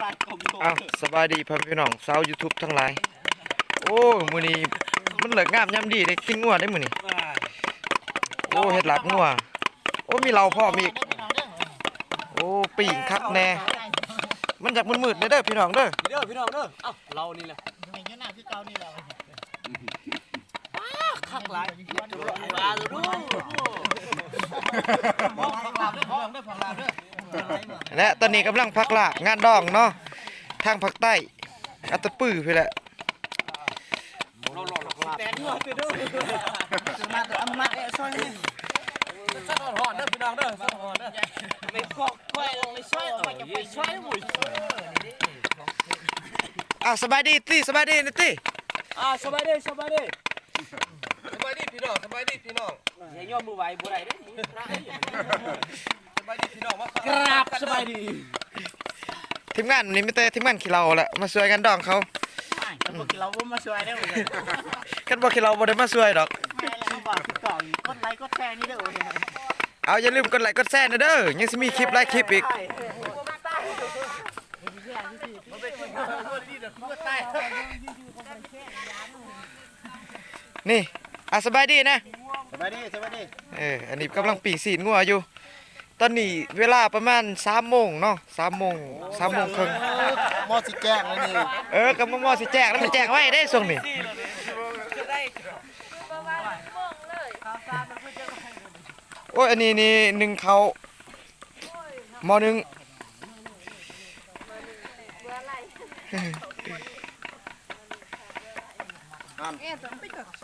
ອ້າວ ສະບາຍດີພໍ່ແມ່ພີ່ນ້ອງຊາວຢູທູບທັງຫຼາຍ. ໂອ້ ມື້ນີ້ມັນເລີກງາມຍາມດີເດ້ ກິນງົວເດ້ມື້ນີ້. ໂອ້ ເຮັດລາບງົວ. ໂອ້ ມີເຫຼົ້າພ້ອມອີກ. ໂອ້ ປີ້ງຄັກແນ່. ມັນຢາກມືດໆແດ່ເດີພີ່ນ້ອງເດີ. ເດີພີ່ນ້ອງເດີ. ເອົ້າ ເຫຼົ້ານີ້ແຫຼະ. ຄັກຫຼາຍ. ແລະຕອນນີ້ກຳລັງພັກລາບງານດອງເນາະ ທາງພາກໃຕ້ ອັດຕະປືພີ້ແຫຼະ. ອ້າວ ສະບາຍດີຕິ ສະບາຍດີນະຕິ. ອ້າວ ສະບາຍດີ ສະບາຍດີ. ສະບາຍດີພີ່ນ້ອງ ສະບາຍດີພີ່ນ້ອງ. ຢ່າຍົກມືໄຫວ້ບໍ່ໄດ້ເດ້ ສະບາຍດີພີ່ນ້ອງ ມາກຣາບສະບາຍດີ. ທີມງານນີ້ມີແຕ່ທີມງານຂີ້ເຫຼົ້າແຫຼະ ມາຊ່ວຍງານດອງເຂົາ. ຄັນບໍ່ຂີ້ເຫຼົ້າບໍ່ມາຊ່ວຍເດ້. ຄັນບໍ່ຂີ້ເຫຼົ້າບໍ່ໄດ້ມາຊ່ວຍດອກ. ແມ່ນແລ້ວ ບອກຕິດຕໍ່ ກົດໄລກົດແຊນີ້ເດີ. ເອົາ ຢ່າລືມກົດໄລກົດແຊນະເດີ ຍັງຊິມີຄລິບຫຼາຍຄລິບອີກ. ນີ້ ອ່າ ສະບາຍດີນະ. ສະບາຍດີ ສະບາຍດີ. ເອີ ອັນນີ້ກຳລັງປີ້ງຊີ້ນງົວຢູ່. ຕອນນີ້ເວລາປະມານສາມໂມງເນາະ ສາມໂມງ ສາມໂມງເຄິ່ງ. ໝໍ້ຊິແຈ້ງແລ້ວນີ້. ເອີ ກໍໝໍ້ຊິແຈ້ງແລ້ວ ມັນແຈ້ງໄວເດ້ຊ່ວງນີ້. ໂອ້ຍ ອັນນີ້ນີ້ ໜຶ້ງເຂົ້າ ໝໍ້ໜຶ້ງ. ຫັ້ນ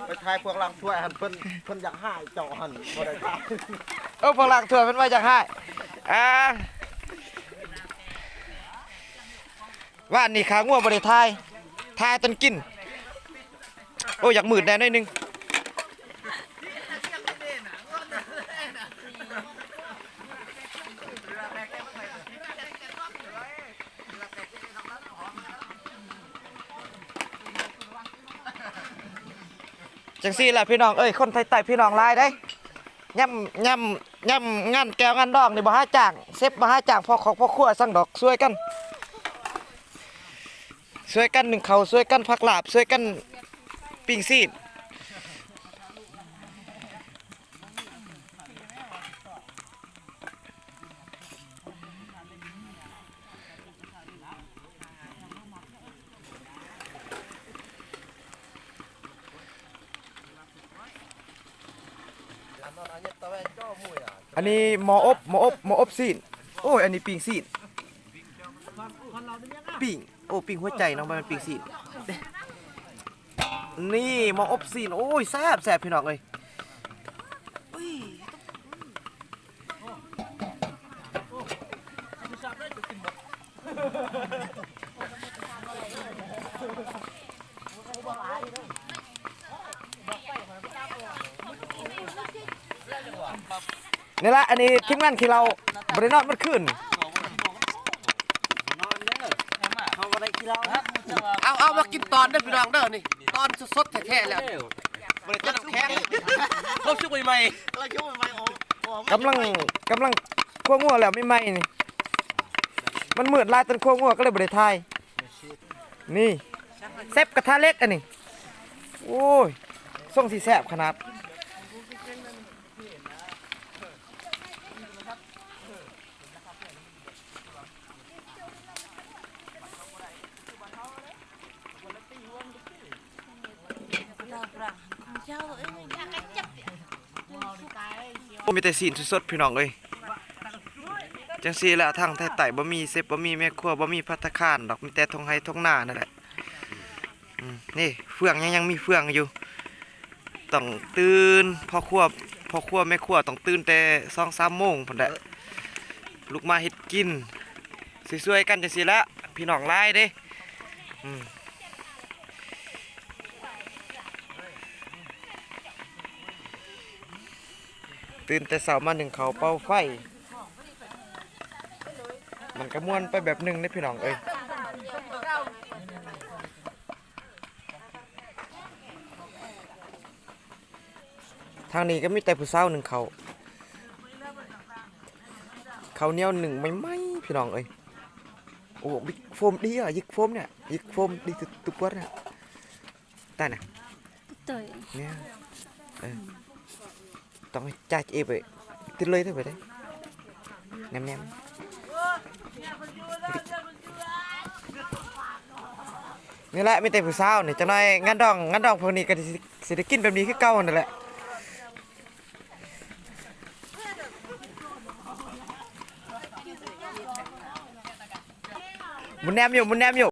ໄປຖ່າຍພວກລ້າງຖ້ວຍຫັ້ນ ເພິ່ນ ເພິ່ນຢາກຮ້າຍເຈົ້າຫັ້ນ ບໍ່ໄດ້ຖ່າຍ. ເອີ ພວກລ້າງຖ້ວຍເພິ່ນວ່າຢາກຮ້າຍ. ອ່າ ວານນີ້ຂ້າງົວບໍ່ໄດ້ຖ່າຍ ຖ່າຍຕອນກິນ. ໂອ້ ຢາກມືດແດ່ໜ້ອຍໜຶ່ງ. ຈັ່ງຊີ້ລະພີ່ນ້ອງເອີຍ ຄົນໄທໃຕ້ພີ່ນ້ອງຫຼາຍເດ້. ຍາມ ຍາມ ຍາມງານແກ້ວງານດອງນີ້ບໍ່ຫາຈ້າງເຊັບ ບໍ່ຫາຈ້າງພໍ່ຄອກພໍ່ຄົວສັງດອກ ຊ່ວຍກັນ ຊ່ວຍກັນໜຶ້ງເຂົ້າ ຊ່ວຍກັນພັກລາບ ຊ່ວຍກັນປີ້ງຊີ້ນ. ອັນນີ້ໝໍ້ອົບ ໝໍ້ອົບ ໝໍ້ອົບຊີ້ນ. ໂອ້ຍ ອັນນີ້ປີ້ງຊີ້ນ ປີ້ງ ໂອ້ ປີ້ງຫົວໃຈເນາະ ບໍ່ແມ່ນປີ້ງຊີ້ນ. ນີ້ໝໍ້ອົບຊີ້ນ ໂອ້ຍ ແຊບ ແຊບ ພີ່ນ້ອງເອີຍ. ນີ້ລະ ອັນນີ້ທີມງານຂີ້ເຫຼົ້າ ບໍ່ໄດ້ນອນໝົດຄືນ. ເອົາ ເອົາມາກິນຕອນເດີພີ່ນ້ອງເດີ ນີ້ຕອນສົດໆແທ້ໆແລ້ວ ບໍ່ໄດ້ເຕັມແຂງ ເຮົາຊຸກໃໝ່ໆ ກຳລັງ ກຳລັງຄົວງົວແລ້ວໃໝ່ໆນີ້ ມັນມືດຫຼາຍຕອນຄົວງົວກໍເລີຍບໍ່ໄດ້ຖ່າຍ. ນີ້ເຊັບກະທະເຫຼັກອັນນີ້ ໂອ້ຍ ຊົງຊິແຊບຂະໜາດ. ໂອ້ ມີແຕ່ຊີ້ນສົດໆ ພີ່ນ້ອງເອີຍ. ຈັ່ງຊີ້ລະ ທາງໄທໃຕ້ບໍ່ມີເຊັບ ບໍ່ມີແມ່ຄົວ ບໍ່ມີພັດຕາຄານດອກ ມີແຕ່ທົ່ງໄຮ່ທົ່ງນານັ້ນແຫຼະ. ອືມ ນີ້ເຟືອງ ຍັງ ຍັງມີເຟືອງຢູ່ ຕ້ອງຕື່ນ ພໍ່ຄົວ ພໍ່ຄົວແມ່ຄົວຕ້ອງຕື່ນແຕ່ສອງສາມໂມງພຸ້ນແຫຼະ ລຸກມາເຮັດກິນ ຊ່ວຍໆກັນຈັ່ງຊີ້ແຫຼະ ພີ່ນ້ອງຫຼາຍເດ້. ອືມ ຕື່ນແຕ່ເຊົ້າມາໜຶ້ງເຂົ້າເປົ່າໄຟ ມັນກະມ່ວນໄປແບບໜຶ່ງເດ້ພີ່ນ້ອງເອີຍ. ທາງນີ້ກະມີແຕ່ຜູ້ສາວໜຶ້ງເຂົ້າ ເຂົ້າໜຽວໜຶ້ງໃໝ່ໆ ພີ່ນ້ອງເອີຍ. ໂອ້ ບິກໂຟມດີອ່ະ ຢິກໂຟມເນຍ ຢິກໂຟມດີ ຕຸ ຕຸປວດເນຍ ຕາຍນະ ໂຕຍ ເນຍ ເອີ ຕ້ອງຈ່າຍເອໄປ ຕິດເລີຍເດີໄປເດ້ ແນມໆ ນີ້ແຫຼະ ມີແຕ່ຜູ້ສາວນີ້ ຈັກໜ້ອຍງານດອງ ງານດອງພວກນີ້ກໍຊິ ຊິໄດ້ກິນແບບນີ້ຄືເກົ່າຫັ້ນແຫຼະ. ໝູນແນມຢູ່ ໝູນແນມຢູ່